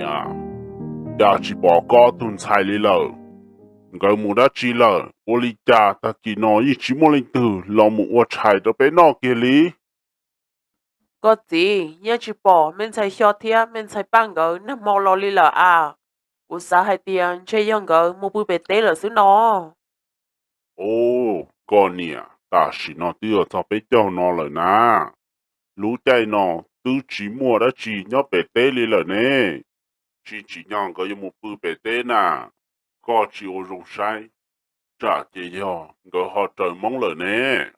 Niam, cas tsis pom koj tus ntxhais li lawm? Nkawd mus dab tsi lawm? Ua li cas tag kis no yeej tsis muaj leej twg los mus ua tshais rau peb noj kiag li? Koj txiv, yeej tsis pom me ntxhais Xyo thiab me ntxhais Paj nkawd nag hmo los li lawm as. Kuv xav hais tias ntshe yog nkawd mus pw pem teb lawm xwb no. Os, koj niam, tam sim no twb yuav txog peb caug no lawm na. Lub caij no twb tsis muaj dab tsi nyob pem teb li lawm ne. Tsis tsim nyog nkawd yuav mus pw pem teb na. Koj tsis ua zoo saib, tsam ces yog nkawd ho raws Hmoob lawm ne.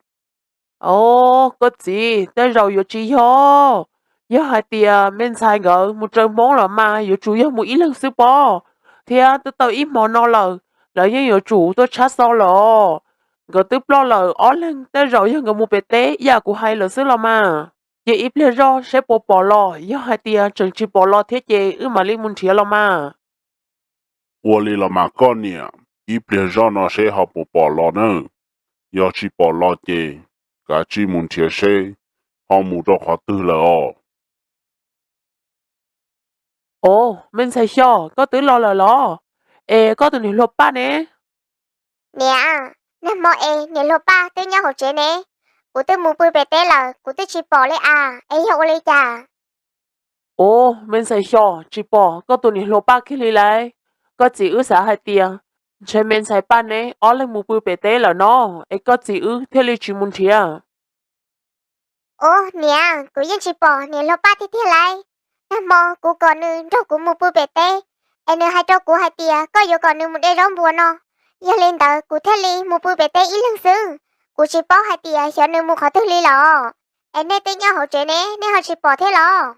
Os, koj txiv, tej zaum yuav tsis yog. Yog hais tias me ntxhais nkawd mus raws Hmoob los mas yuav tsum yog mus ib leeg xwb pob, thiab twb tau ib hmo no lawm, lawv yeej yuav tsum tuaj tshab xo lawm. Nkawd twb ploj lawm ob leeg, tej zaum yog nkawd mus pem teb yam kuv hais lawm xwb los mas. Cia ib pliag zoj seb puas pom los, yog hais tias tseem tsis pom los thiab ces wb mam li mus nrhiav los mas. Ua li los mas koj niam, ib pliag zoj no seb ho puas pom los na. Yog tsis pom los ces kav tsij mus nrhiav seb ho mus rau qhov twg lawm os. Os, me ntxhais Xyo, koj twb los lawm los? Es koj tus niam hluas Paj ne? Niam, nag hmo es niam hluas Paj twb nyob hauv tsev ne. Kuv twb mus pw pem teb lawm, kuv twb tsis pom li as, es yog ua li cas? Os, me ntxhais Xyo, tsis pom koj tus niam hluas Paj kiag li lauj. Koj txiv wb xav hais tias ntshe me ntxhais Paj neb ob leeg mus pw pem teb lawm no, es koj txiv wb thiaj li tsis mus nrhiav. Os niam, kuv yeej tsis pom niam hluas Paj tiag tiag lauj. Nag hmo kuv kom nws nrog kuv mus pw pem teb, es nws hais rau kuv hais tias koj yuav kom nws mus de zaub npua no. Yog li ntawd kuv thiaj li mus pw pem teb ib leeg xwb. Kuv tsis paub hais tias xyov nws mus qhov twg li los. Es nej twb nyob hauv tsev ne, nej ho tsis pom thiab los?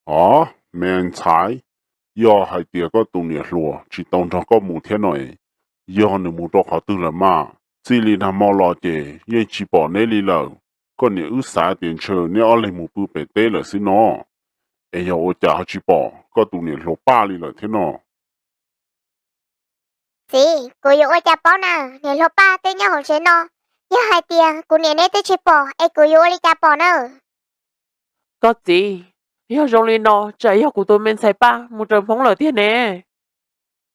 Os, me ntxhais, yog hais tias koj tus niam hluas tsis tau nrog koj mus thiab no es, yog nws mus rau qhov twg lawm mas? Txij li nag hmo los ces yeej tsis pom neb li lawm. Koj niam wb xav tias ntshe neb ob leeg mus pw pem teb lawm xwb no, es yog ua cas ho tsis pom koj tus niam hluas Paj li lawm thiab no? Txiv, kuv yuav ua cas paub na, niam hluas Paj twb nyob hauv tsev no. Yog hais tias kuv niam neb twb tsis pom es kuv yuav ua li cas pom na? Koj txiv, yog zoo li no tsam yog kuv tus me ntxhais Paj mus raws Hmoob lawm tiag ne.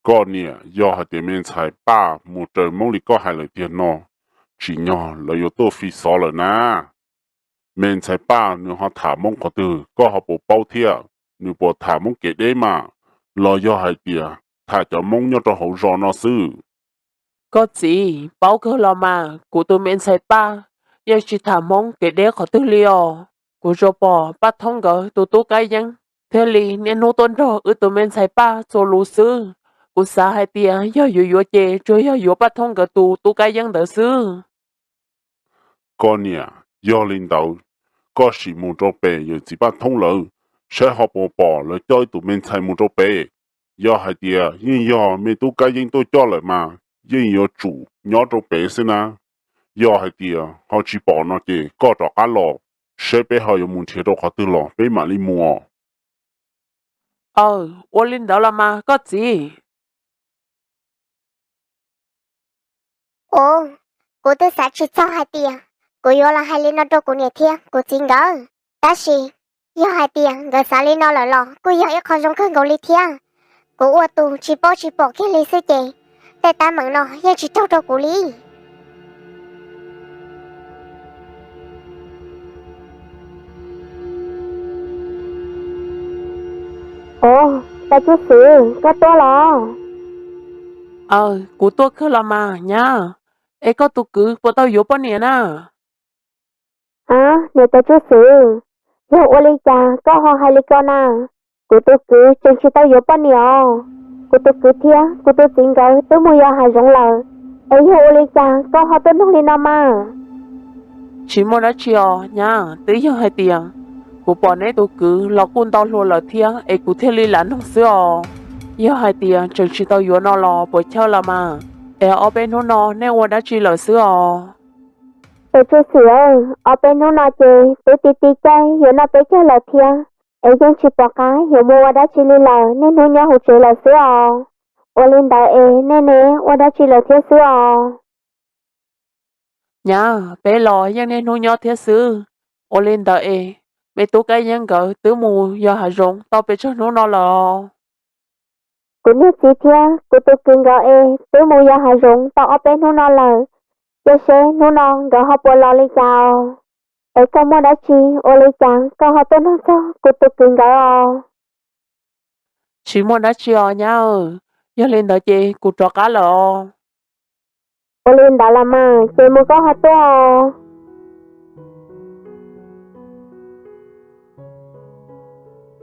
Koj niam, yog hais tias me ntxhais Paj mus raws Hmoob li koj hais lawm tiag no, tsim nyog lawv yuav tuaj fi xov lawm na. Me ntxhais Paj nws ho tham Hmoob qhov twg koj ho puas paub thiab? Nws puas tham Hmoob kev deb mas, los yog hais tias tham cov Hmoob nyob rau hauv zos no xwb? Koj txiv, paub kawg los mas, kuv tus me ntxhais Paj yeej tsis tham Hmoob kev deb qhov twg li os. Kuv tsuas pom Paj Thoob nkawd tus tub Kab Yeeb thiaj li niaj hnub tuaj nrog wb tus me ntxhais Paj txuas lus xwb. Kuv xav hais tias yog yuav yuav ces tsuas yog yuav Paj Thoob nkawd tus tub Kab Yeeb ntawd xwb. Koj niam, yog li ntawd, koj sim mus rau pem yawm txiv Paj Thoob lawv, saib ho puas pom lawv coj ib tus me ntxhais mus rau pem. Yog hais tias yeej yog me tub Kab Yeeb tuaj coj lawm mas, yeej yuav tsum nyob rau pem xwb na. Yog hais tias ho tsis pom no ces koj rov qab los, saib peb ho yuav mus nrhiav rau qhov twg los peb mam li mus. Aw, ua li ntawd los mas koj txiv. Os, kuv twb xav tsis txog hais tias kuv yuav los hais li no rau kuv niam thiab kuv txiv nkawd. Tab sis, yog hais tias nkawd xav li no lawm los kuj yog ib qho zoo kawg nkaus li thiab. Kuv ua tus tsis paub tsis pom kiag li xwb ces tej teeb meem no yeej tsis raug rau kuv li. Os, Tais Tswj Xwm, koj tuaj los? Aw, kuv tuaj kawg los mas nyab. Es koj tus kwv puas tau yuav poj niam na? Aw, niam Tais Tswj Xwm, yog ua li cas koj ho hais li ko na? Kuv tus kwv tseem tsis tau yuav poj niam os. Kuv tus kwv thiab kuv tus txiv nkawd twb mus yos hav zoov lawm, es yog ua li cas koj ho tuaj nug li no mas? Tsis muaj dab tsi os nyab, twb yog hais tias kuv pom neb tus kwv los kuj ntau hluas lawm thiab es kuv thiaj li lam nug xwb os. Yog hais tias tseem tsis tau yuav no los puas chawj los mas? Es ob peb hnub no nej ua dab tsi lawm xwb os? Tais Tswj Xwm, ob peb hnub no ces twb ti ti caij yuav noj peb caug lawm thiab, es yeej tsis pom qab yuav mus ua dab tsi li lawm, niaj hnub nyob hauv tsev lawm xwb os. Ua li ntawd es nej ne, ua dab tsi lawm thiab xwb os? Nyab, peb los yeej niaj hnub nyob thiab xwb. Ua li ntawd es me tub Kab Yeeb nkawd twb mus yos hav zoov tau pes tsawg hnub no lawm? Kuv niag txiv thiab kuv tus kwv nkawd es twb mus yos hav zoov tau ob peb hnub no lawm, cia seb hnub no nkawd ho puas los li cas os. Es koj muaj dab tsi ua li cas koj ho tuaj nug txog kuv tus kwv nkawd os? Tsis muaj dab tsi os nyab, yog li ntawd ces kuv rov qab lawm os. Ua li ntawd los mas ces mus koj ho tuaj.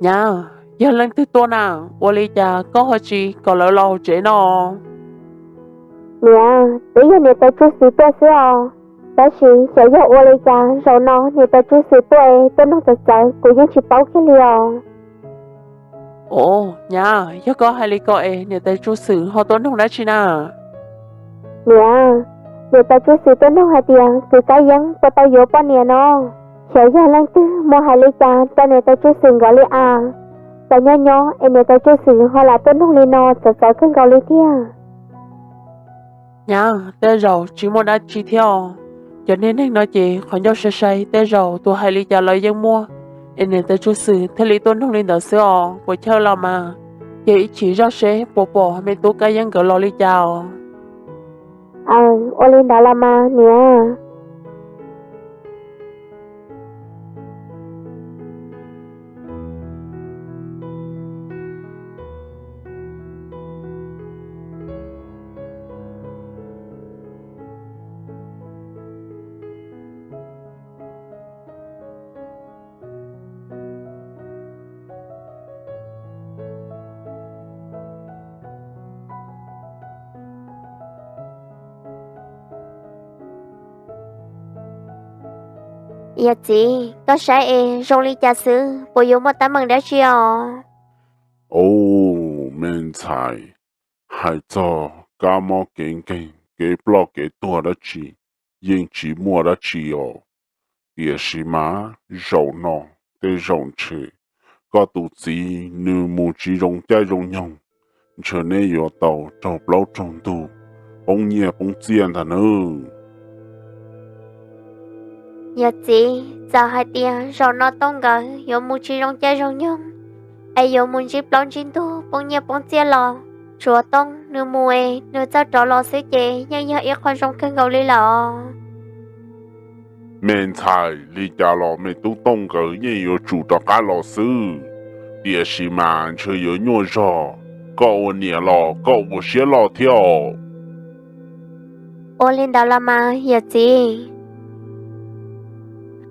Nyab, yog leej twg tuaj na, ua li cas koj ho tsis kom lawv los hauv tsev no? Niam, twb yog niam tais Tsuj Xwm tuaj xwb os. Tab sis xyov yog ua li cas zaum no niam tais Tsuj Xwm tuaj es tuaj nug txawv txawv kuv yeej tsis paub kiag li os. Os nyab, yog koj hais li ko es niam tais Tsuj Xwm ho tuaj nug dab tsi na? Niam, niam tais Tsuj Xwm tuaj nug hais tias kwv Kab Yeeb puas tau yuav poj niam no. Xyov yog leej twg mus hais li cas rau niam tais Tsuj Xwm nkawd li as. Cas nyob nyob es niam tais Tsuj Xwm ho lam tuaj nug li no txawv txawv kawg nkaus li tiag. Nyab, tej zaum tsis muaj dab tsi thiab os. Cov niag neeg no ces qhov ncauj sai sai, tej zaum tus hais li cas los yeej muaj, es niam tais Tsuj Xwm thiaj li tuaj nug li ntawd xwb os. Puas chawj los mas, ces ib chim zoj seb puas pom me tub Kab Yeeb nkawd los li cas os. Aws, ua li ntawd los mas niam. Yawm txiv, koj saib es zoo li cas xwb, puas yuav muaj teeb meem dab tsi os? Au, me ntxhais, hais txog kab mob kev nkeeg kev ploj kev tuag dab tsi, yeej tsis muaj dab tsi os. Tiam sis mas zaum no tej zaum ntshe koj tus txiv nws mus tsis zoo caij zoo nyoog, ntshe neb yuav tau raug plaub raug ntug, poob nyiaj poob txiaj ntag nawb. Yawm txiv, txawm hais tias zaum no Tooj nkawd yuav mus tsis zoo caij zoo nyoog, es yuav mus ntsib plaub ntsib ntug poob nyiaj poob txiaj los, tsuav Tooj nws mus es nws txawj rov los xwb ces yeej yog ib qho zoo kawg nkaus li lawm os. Me ntxhais, li cas los me tub Tooj nkawd yeej yuav tsum rov qab los xwb, tiam sis mas ntshe yuav nyuaj zog, koj ua niam los koj ua siab loj thiab os. Ua li ntawd los mas yawm txiv.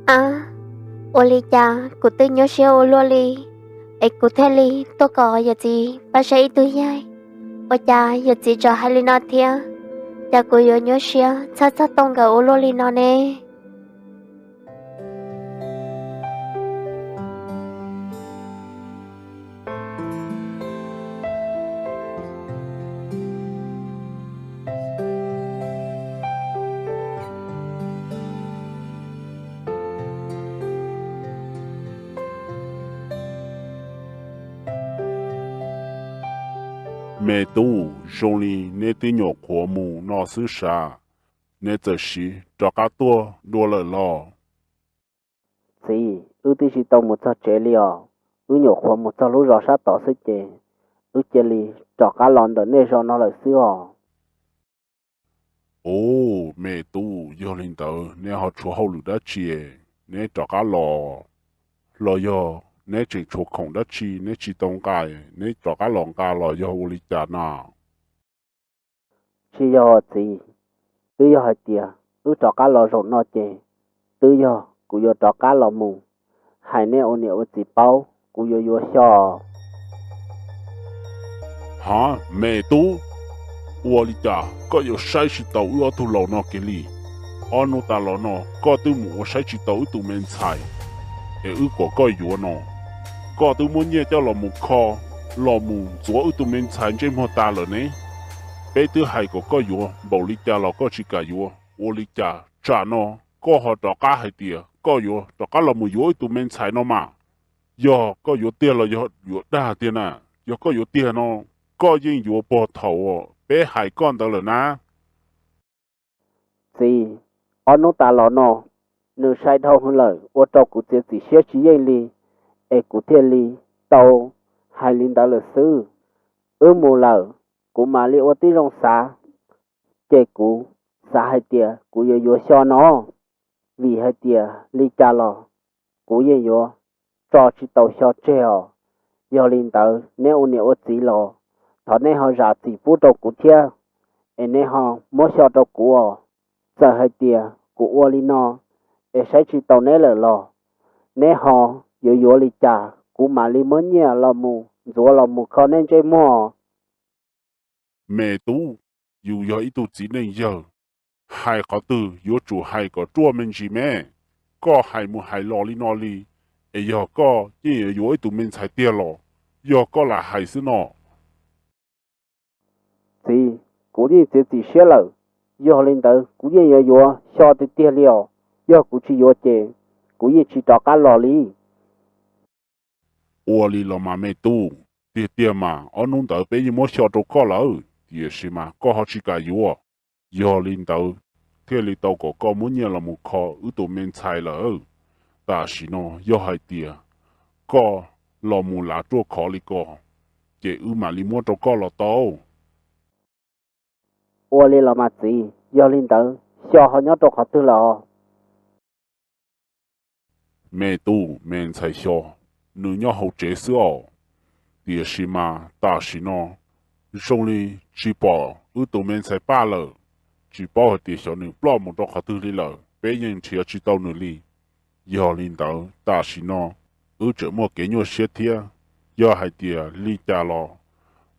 Ab, ua li cas kuv twb nyuaj siab ua luaj li, es kuv thiaj li tuaj kom yawm txiv pab saib ib tug yaig. Ua cas yawm txiv tseem hais li no thiab? Cas kuv yuav nyuaj siab txhawj txog Tooj nkawd ua luaj li no ne? Me tub, zoo li neb twb nyuam qhuav mus no xwb sav, neb txawm siv rov qab tuaj dua lawm los? Txiv, wb twb tsis tau mus txog tsev li os, wb nyuam qhuav mus txog lub zos sab tod xwb ces wb cia li rov qab los ntawm nej zos no lawm xwb os. Ub, me tub, yog li ntawd neb ho tshuav hauj lwm dab tsi, neb rov qab los, los yog neb tseem tshuav khoom dab tsi neb tsis tau nqa, neb rov qab los nqa los yog ua li cas na? Tsis yog txiv, twb yog hais tias wb rov qab los zaum no ces twb yog kuv yuav rov qab los mus hais nej ua niam ua txiv paub kuv yuav yuav xyov. Ha, me tub, ua li cas koj yuav saib tsis tau wb ob tug laus no kiag li? Ob hnub tas los no koj twb mus ua saib tsis tau wb tus me ntxhais, es wb kom koj yuav no, koj twb muab nyiaj coj los mus kho, los mus ntxuav wb tus me ntxhais ntsej muag tas lawm ne. Peb twb hais kom koj yuav npaum li cas los koj tsis kam yuav, ua li cas tsam no koj ho rov qab hais tias koj yuav rov qab los mus yuav wb tus me ntxhais no mas? Yog koj yuav tiag los yog yuav dag tiag na? Yog koj yuav tiag no, koj yeej yuav puag thaum peb hais koj ntawd lawm na. Txiv, ob hnub tas los no nws sai dhau hwv lawm ua rau kuv txiav txim siab tsis yeej li, es kuv thiaj li tau hais li ntawd lawm xwb. Wb mus lawm, kuv mam li ua tib zoo xav, ces kuv xav hais tias kuv yuav yuav Xyo no, vim hais tias li cas los kuv yeej yuav tso tsis tau Xyo tseg os. Yog li ntawd neb ua niam ua txiv los thov neb ho zam txim pub rau kuv thiab, es neb ho muab Xyo rau kuv os. Txawm hais tias kuv ua li no es saib tsis taus neb lawm los, neb ho yuav yuav li cas kuv mam li muab nyiaj los mus ntxuav los mus kho neb ntsej muag. Me tub, yus yog ib tug txiv neej yawg, hais qhov twg yuav tsum hais kom ruaj me ntsis me. Koj hais mus hais los li no li, es yog koj yeej yuav yuav ib tug me ntxhais tiag los yog koj lam hais xwb no? Txiv, kuv yeej txiav txim siab lawm, yog li ntawd kuv yeej yuav yuav Xyo tiag tiag li os. Yog kuv tsis yuav ces kuv yeej tsis rov qab los li. Ua li los mas me tub, tiag tiag mas ob hnub ntawd peb yeej muab Xyo rau koj lawm, tiam sis mas koj ho tsis kam yuav. Yog li ntawd thiaj li tau kom koj muab nyiaj los mus kho wb tus me ntxhais lawm. Tam sim no yog hais tias koj los mus lav ruaj khov li ko, ces wb mam li muab rau koj los tau. Ua li los mas txiv, yog li ntawd Xyo ho nyob rau qhov twg lawm os? Me tub, me ntxhais Xyo, nws nyob hauv tsev xwb os. Tiam sis mas tam sim no zoo li tsis pom wb tus me ntxhais Paj lawm, tsis paub hais tias xyov nws ploj mus rau qhov twg li lawm, peb yeej nrhiav tsis tau nws li. Yog li ntawd tam sim no wb tseem muaj kev nyuaj siab thiab. Yog hais tias li cas los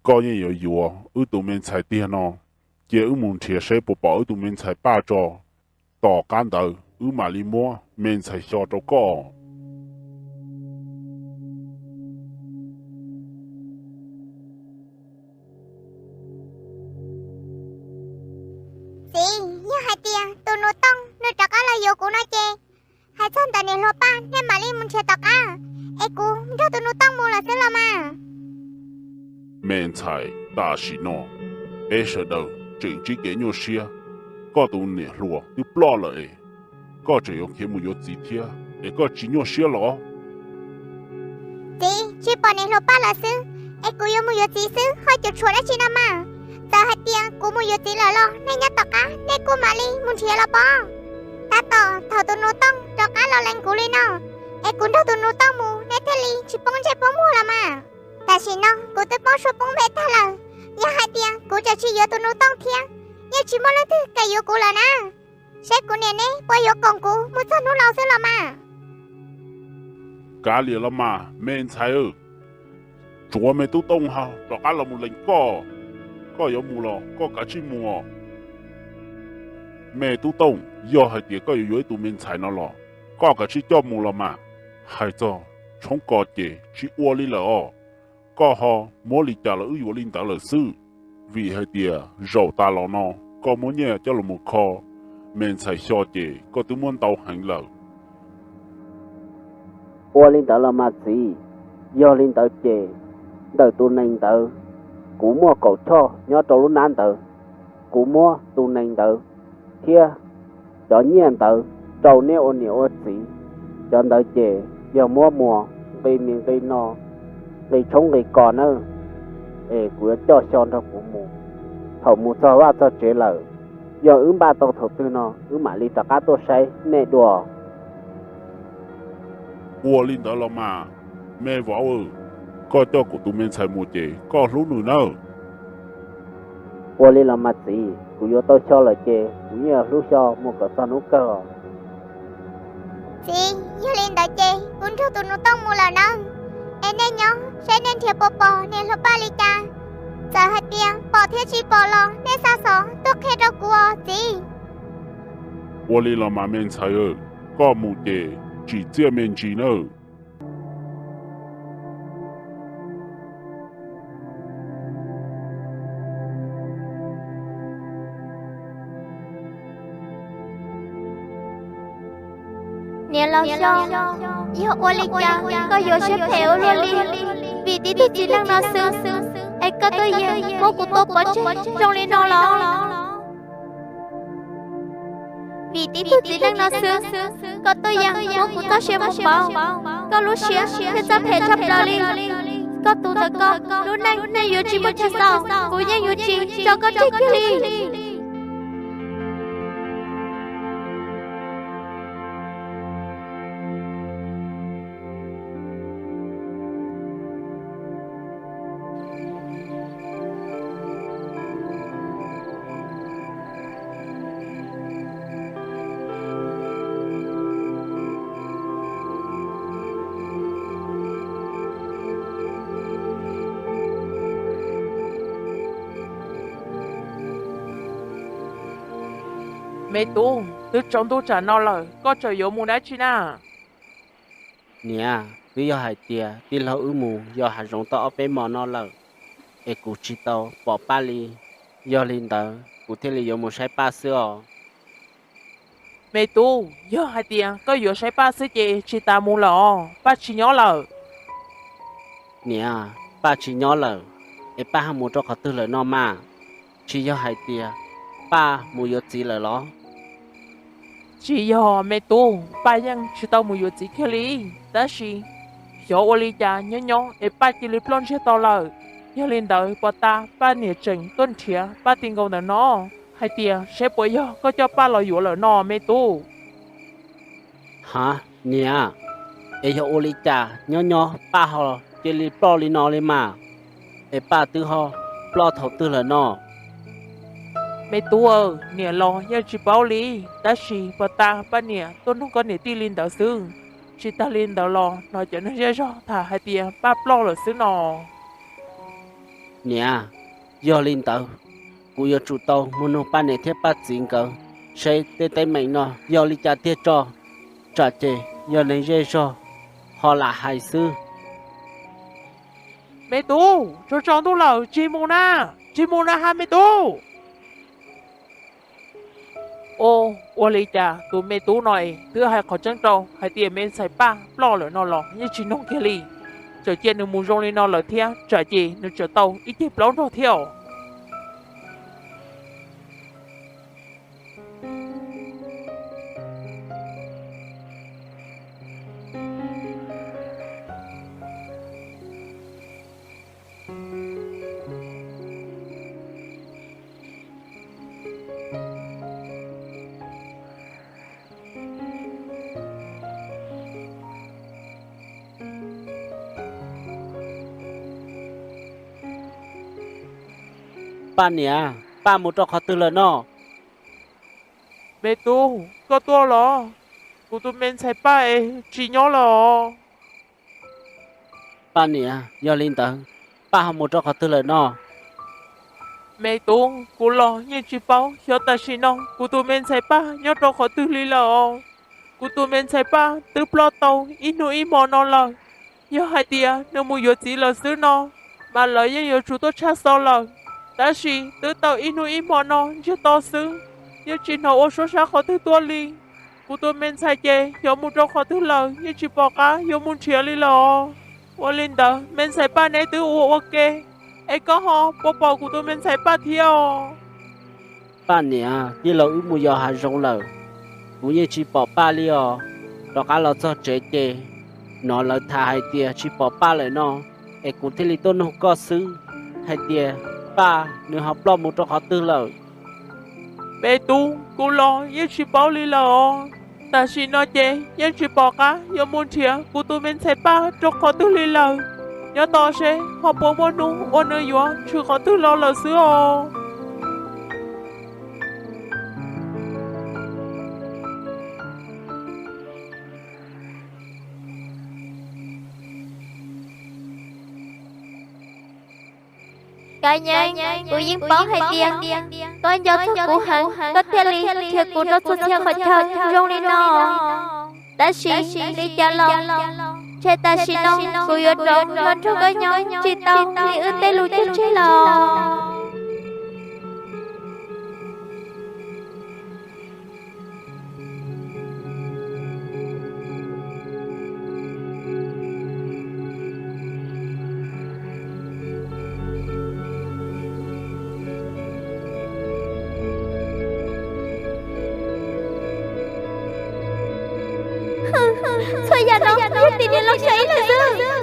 koj yeej yuav yuav wb tus me ntxhais tiag no, cia wb mus nrhiav seb puas pom wb tus me ntxhais Paj tso. Tom qab ntawd wb mam li muab me ntxhais Xyo rau koj. Txiv, yog hais tias tus nus tooj nws rov qab los yuav kuv no ces, hais txog ntawm niam hluas Paj nej mam li mus nrhiav tom qab, es kuv nrog tus nus tooj mus lawm xwb los mas. Me ntxhais, tam sim no peb sawv daws tseem ntsib kev nyuaj siab. Koj tus niam hluas twb ploj lawm es koj tseem yuav khiav mus yuav txiv thiab es koj tsis nyuaj siab los? Txiv, tsis pom niam hluas Paj lawm xwb, es kuv yuav mus yuav txiv xwb ho cuam tshuam dab tsi no mas. Txawm hais tias kuv mus yuav txiv lawm los nej nyob tom qab nej kuj mam li mus nrhiav los pob. Tab tom thaum tus nus tooj rov qab los lees kuv li no, es kuv nrog tus nus tooj mus nej thiaj li tsis poob ntsej poob muag los mas. Tam sim no kuv twb poob suab poob npe tag lawm, yog hais tias kuv tseem tsis yuav tus nus tooj thiab, yeej tsis muaj leej twg kam yuav kuv lawm na. Saib kuv niam neb puas yuav koom kuv mus txog hnub laus xwb los mas. Kav liam los mas me ntxhais, tsuav me tub tooj ho rov qab los mus lees koj. Koj yuav mus los koj kav tsij mus os. Me tub tooj, yog hais tias koj yuav yuav ib tug me ntxhais no los koj kav tsij coj mus los mas. Hais txog tshoob kos ces tsis ua li lawm os. Koj ho muab li cas los wb yuav li ntawd lawm xwb. Vim hais tias zaum tas los no koj muab nyiaj coj los mus kho me ntxhais Xyo ces koj twb muab ntau heev lawm. Ua li ntawd los mas txiv, yog li ntawd ces ntawm tus nees ntawd kuv muaj kaum choj nyob rau lub nab ntawd, kuv muab tus nees ntawd thiab cov nyiaj ntawd rau neb ua niam ua txiv. Cov ntawd ces yog muab muag nqi mi nqi no, nqi tshoob nqi kos nawb, es kuv yuav coj Xyo nrog kuv mus. Thaum mus txog vaj txog tsev lawm, yog wb npaj tau thaum twg no wb mam li rov qab tuaj saib nej dua. Ua li ntawd los mas me vauv, koj coj kuv tus me ntxhais mus ces koj hlub nws nawb. Ua li los mas txiv, kuv yuav tau Xyo lawm ces kuv yeej yuav hlub Xyo mus kom txog hnub kawg os. Txiv, yog li ntawd ces kuv nrog tus nus tooj mus lawm nawb. Es nej nyob saib nej nrhiav puas pom niam hluas Paj li cas. Txawm hais tias pom thiab tsis pom los nej xa xov tuaj qhia rau kuv os txiv. Ua li los mas me ntxhais, koj mus ces tsim txiaj me ntsis nawb. Niam laus Xyooj, yog ua li cas koj yuav siab phem ua luaj li? Vim tib tug txiv neej no xwb es koj tuaj yeem muab kuv tua pov tseg zoo li no los? Vim tib tug txiv neej no xwb, koj tuaj yeem muab kuv txoj sia mus pauv, koj lub siab thiaj txawj phem tshaj plaws li. Koj tus ntawm koj lub neej yeej yuav tsis muaj chaw xaus, kuv yeej yuav tsis tso koj tseg kiag li. Me tub, twb tsaus ntuj tsam no lawm, koj tseem yuav mus dab tsi na? Niam, twb yog hais tias tij laug wb mus yos hav zoov tau ob peb hmo no lawm, es kuv tsis tau pom Paj li. Yog li ntawd kuv thiaj li yuav mus saib Paj xwb os. Me tub, yog hais tias koj yuav saib Paj xwb ces tsis tas mus lawm os, Paj tsis nyob lawm. Niam, Paj tsis nyob lawm, es Paj ho mus rau qhov twg lawm no mas? Tsis yog hais tias Paj mus yuav txiv lawm los? Tsis yog me tub, Paj yeej tsis tau mus yuav txiv kiag li, tab sis xyov ua li cas nyob nyob es Paj cia li ploj ntsiag to lawm. Yog li ntawd puag ta Paj niam tseem tuaj nrhiav Paj ti nkaus ntawm no hais tias saib puas yog koj coj Paj los yuav lawm no me tub. Ha, niam, es yog ua li cas nyob nyob Paj ho cia li ploj li no li mas? Es Paj twb ho ploj thaum twg lawm no? Me tub, niam los yeej tsis paub li, tab sis puag ta Paj niam tuaj nug koj niam tij li ntawd xwb. Tsis tas li ntawd los hnov cov neeg zej zog tham hais tias Paj ploj lawm xwb no. Niam, yog li ntawd kuv yuav tsum tau mus nug Paj niam thiab Paj txiv nkawd seb tej teeb meem no yog li cas tiag tso, tsam ces yog neeg zej zog ho lam hais xwb. Me tub, tsaus tsaus ntuj lawm, tsis mus na, tsis mus na ha me tub. Ua li cas tus me tub no es twb hais qhov tseeb rau hais tias me ntxhais Paj ploj lawm no los yeej tsis noog kiag li. Txawm cia nws mus zoo li no lawm thiab tsam ces nws tseem tau ib ceg plaub nrog thiab os. Paj niam, Paj mus rau qhov twg lawm no? Me tub, koj tuaj los? Kuv tus me ntxhais Paj es tsis nyob lawm os. Paj niam, yog li ntawd Paj ho mus rau qhov twg lawm no? Me tub, kuv los yeej tsis paub xyov tam sim no kuv tus me ntxhais Paj nyob rau qhov twg li lawm os. Kuv tus me ntxhais Paj twb ploj tau ib hnub ib hmo no lawm. Yog hais tias nws mus yuav txiv lawm xwb no, mas lawv yeej yuav tsum tuaj tshaj xov lawm. Tab sis twb tau ib hnub ib hmo no ntsiag to xwb, yeej tsis hnov ua suab sab qhov twg tuaj li. Kuv tus me ntxhais ces xyov mus rau qhov twg lawm, yeej tsis pom qab yuav mus nrhiav li lawm os. Ua li ntawd me ntxhais Paj neb twb ua ua ke, es koj ho puas pom kuv tus me ntxhais Paj thiab os? Paj niam, tij laug wb mus yos hav zoov lawm, kuv yeej tsis pom Paj li os. Rov qab los txog tsev ces hnov lawv tham hais tias tsis pom Paj lawm no, es kuv thiaj li tuaj nug koj xwb, hais tias Paj nws ho ploj mus rau qhov twg lawm. Me tub, kuv los yeej tsis paub li lawm os. Tam sim no ces yeej tsis pom qab yuav mus nrhiav kuv tus me ntxhais Paj rau qhov twg li lawm. Nyob tos seb ho puas muaj hnub uas nws yuav tshwm qhov twg los lawm xwb os. Kab Yeeb, kuv yeej paub hais tias koj nco txog kuv heev, koj thiaj li nrhiav kuv rau txhua txhia qhov chaw zoo li no. Tab sis li cas los, ntshe tam sim no kuv yuav rov los nrog koj nyob tsis tau li wb tej lus cog tseg los. Txhua yam no yog tim niam laus xyaw ib leeg xwb.